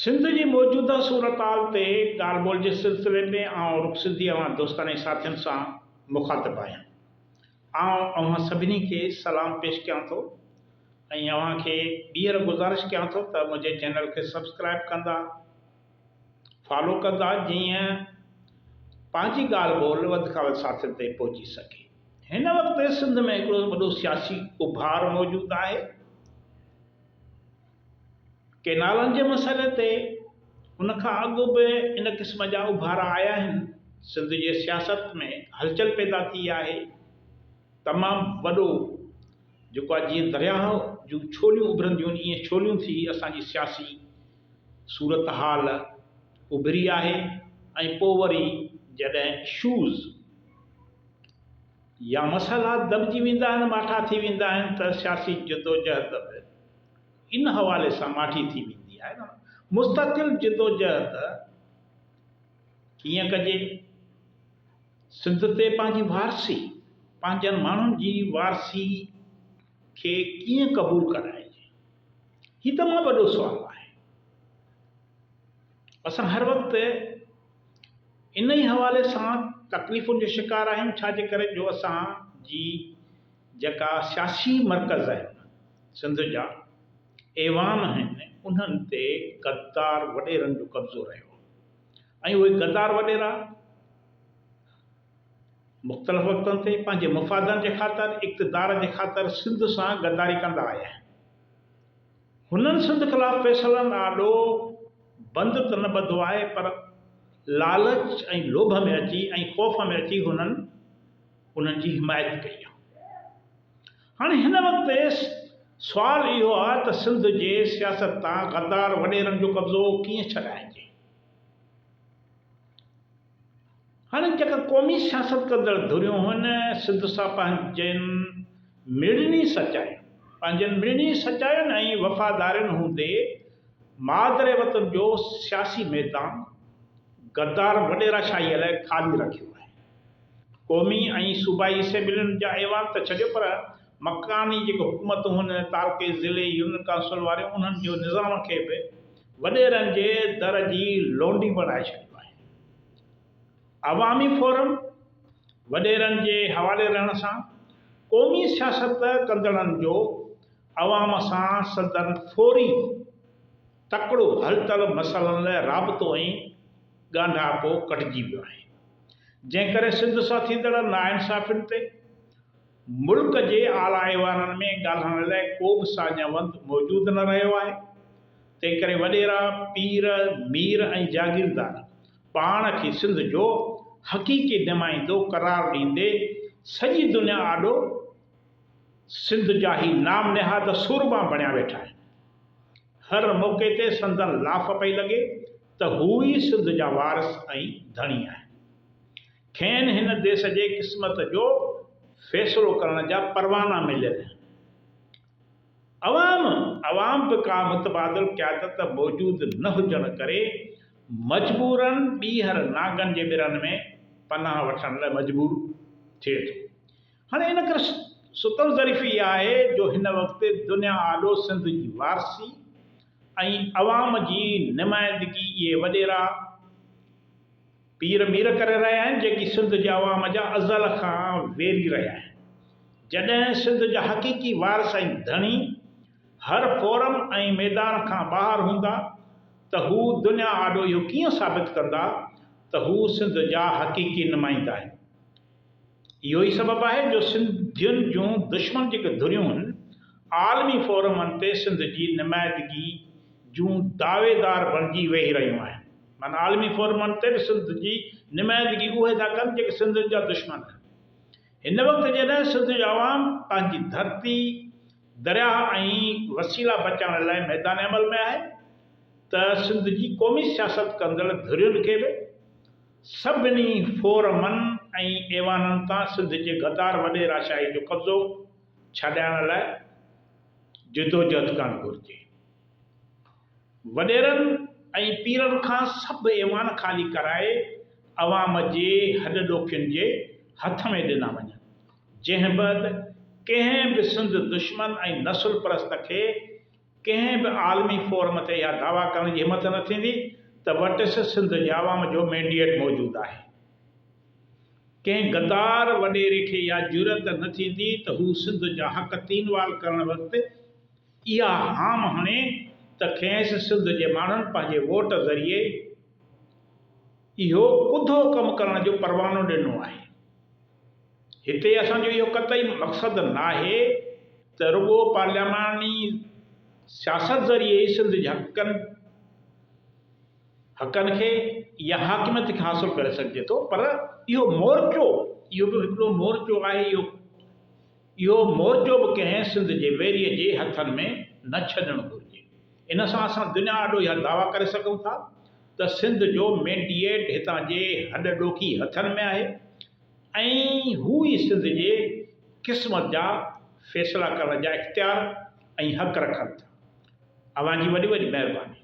سنڌ جي موجوده صورتحال تي ڳالهه ٻولهه جي سلسلي ۾ آئون رخ سنڌي اوهان دوستن ۽ ساٿين سان مخاطب آهيان. آئون اوهان سڀني کي سلام پيش ڪيان ٿو ۽ اوهان کي ٻيهر گذارش ڪيان ٿو ته منهنجي چينل کي سبسڪرائب ڪندا، فالو ڪندا جيئن پنهنجي ڳالهه ٻولهه وڌ کان وڌ ساٿين تائين پهچي سگهي. هن وقت سنڌ ۾ هڪڙو وڏو سياسي اڀار موجود آهي. ڪئنالن جي مسئلي تي ان کان اڳ به ان قسم جا اڀارا آيا آهن. سنڌ جي سياست ۾ هلچل پيدا ٿي آهي. تمام وڏو جيڪو آهي جيئن درياهه جون ڇوليون اڀرنديون آهن ائين ڇوليون ٿي اسان جي سياسي صورتحال اڀري آهي ۽ پوء وري جڏهن اشوز يا مسئلا دٻجي ويندا آهن ماٺا ٿي ويندا آهن ته سياسي جدوجهد به ان حوالي سان ماٺي ٿي ويندي آهي نه. مستقل جدوجهد ڪيئن ڪجي؟ سنڌ تي پنهنجي وارثي، پنهنجن ماڻهن جي وارثي کي ڪيئن قبول ڪرائجي؟ هي تمام وڏو سوال آهي. اسان هر وقت ان ئي حوالي سان تڪليفن جو شڪار آهيون، ڇا جي ڪري جو اسان جي جيڪا سياسي مرڪز آهن، سنڌ جا ايوان آهن، انهن تي غدار وڏيرن جو قبضو رهيو ۽ اهي غدار وڏيرا مختلف وقتن تي پنهنجي مفادن جي خاطر، اقتدار جي خاطر سنڌ سان غداري ڪندا آيا آهن. هنن سنڌ خلاف فيصلن آڏو بند ته نه ٻڌو آهي پر لالچ ۽ لوڀ ۾ اچي ۽ خوف ۾ اچي هنن انهن جي حمايت ڪئي آهي. هاڻي هن وقت سوال اهو آهي ته سنڌ جي سياست تان غدار وڏيرن جو قبضو ڪيئن ڇڏائجي؟ هاڻي جيڪا قومي سياست ڪندڙ ڌريون هن سنڌ سان پنهنجين مڙني سچاين، پنهنجين مڙني سچاين ۽ وفادارين هوندي مادر وطن جو سياسي ميدان غدار وڏيرا شاهيء لاء خالي رکيو آهي. قومي ۽ صوبائي اسيمبلين جا ايوان ته ڇڏيو پر مڪاني جيڪي حڪومتون هن تعلقي، ضلعي، يونين ڪائونسل واريون انهن جو نظام کي به وڏيرن جي در جي لونڊي بڻائي ڇڏيو آهي. عوامي فورم وڏيرن جي حوالي رهڻ سان قومي سياست ڪندڙن جو عوام سان سندن فوري تڪڙو حل طلب مسئلن لاء رابطو ۽ ڳانڍاپو ڪٽجي ويو آهي. جنهن ڪري سنڌ سان ٿيندڙ ناانصافين تي ملڪ جي اعليٰ ايوانن ۾ ڳالهائڻ لاء ڪو به ساڃاهوند موجود نه رهيو آهي، تنهن ڪري وڏيرا، پير، مير ۽ جاگيردار پاڻ کي سنڌ جو حقيقي نمائندو قرار ڏيندي سڄي دنيا آڏو سنڌ جا هي نام نهاد سورما بڻيا ويٺا آهن. هر موقعي تي سندن لاف پئي لڳي ته هو ئي سنڌ جا وارث ۽ ڌڻي آهن. کين هن ديس جي قسمت جو فيصلو ڪرڻ جا پروانا مليل آهن. عوام عوام به ڪا متبادل قيادت موجود نه هجڻ ڪري مجبورن ٻيهر ناگن جي ٻرن ۾ پناهه وٺڻ لاء مجبور ٿئي ٿو. هاڻي ان ڪري ستم ظريفي اها آهي جو هن وقت دنيا آڏو سنڌ جي وارثي ۽ عوام جي نمائندگي اهي وڏيرا پير مير ڪري رهيا آهن جيڪي سنڌ جي عوام جا ازل کان ويري رهيا آهن. جڏهن سنڌ جا حقيقي وارث ۽ ڌڻي هر فورم ۽ ميدان کان ٻاهر هوندا ته هو دنيا آڏو اهو ڪيئن ثابت ڪندا ته هو سنڌ جا حقيقي نمائندا آهن. اهو ئي سبب آهي جو سنڌين جون دشمن جيڪي ڌريون هن، عالمي فورمن تي سنڌ جي نمائندگي جون دعويدار بڻجي ويهي رهيون آهن. معنيٰ عالمي فورمن تي به سنڌ جي نمائندگي اهي ٿا ڪن جيڪي سنڌين جا دشمن آهن. هن وقت جڏهن سنڌ جو عوام پنهنجي ڌرتي، درياهه ۽ وسيلا بچائڻ لاء ميدان عمل ۾ آهي ته سنڌ جي قومي سياست ڪندڙ ڌرين کي به سڀني فورمن ۽ ايوانن تان سنڌ جي غدار وڏيراشاهي جو قبضو ڇڏائڻ لاء جدوجهد ڪرڻ گهرجي. وڏيرن ۽ پيرن کان سڀ ايوان خالي ڪرائي عوام جي هڏ ڏوکين جي هٿ ۾ ڏنا وڃن، جنهن بعد ڪنهن به سنڌ دشمن ۽ نسل پرست کي ڪنهن به عالمي فورم تي اها دعويٰ ڪرڻ جي همت نه ٿيندي ته وٽس سنڌ جي عوام جو مينڊيٽ موجود آهي. ڪنهن غدار وڏيري کي اها جرئت نه ٿيندي ته هو سنڌ جا حق تين وال ڪرڻ وقت اها هام هڻي ته کيس سنڌ جي ماڻهن پنهنجي ووٽ ذريعي اهو ڪڌو ڪم ڪرڻ جو پروانو ڏنو آهي. هتي اسان جو اهو قطعي مقصد ناهي ته رڳو پارلياماني سياست ذريعي ئي سنڌ جي حقن حقن کي يا حاڪميت کي حاصل ڪري سگهجي ٿو پر اهو مورچو اهو به هڪڙو مورچو آهي اهو اهو مورچو به ڪنهن سنڌ جي ويريء جي هٿن ۾ نه ڇڏڻ گهرجي. ان سان اسان دنيا آڏو اها دعويٰ ڪري سگهون ٿا ته سنڌ جو مينڊيٽ هتان جي هڏ ڏوکي هٿن ۾ آهي ۽ هو ئي سنڌ جي قسمت جا فيصلا ڪرڻ جا اختيار ۽ حق رکن ٿا. اوهان جي وڏي وڏي مهرباني.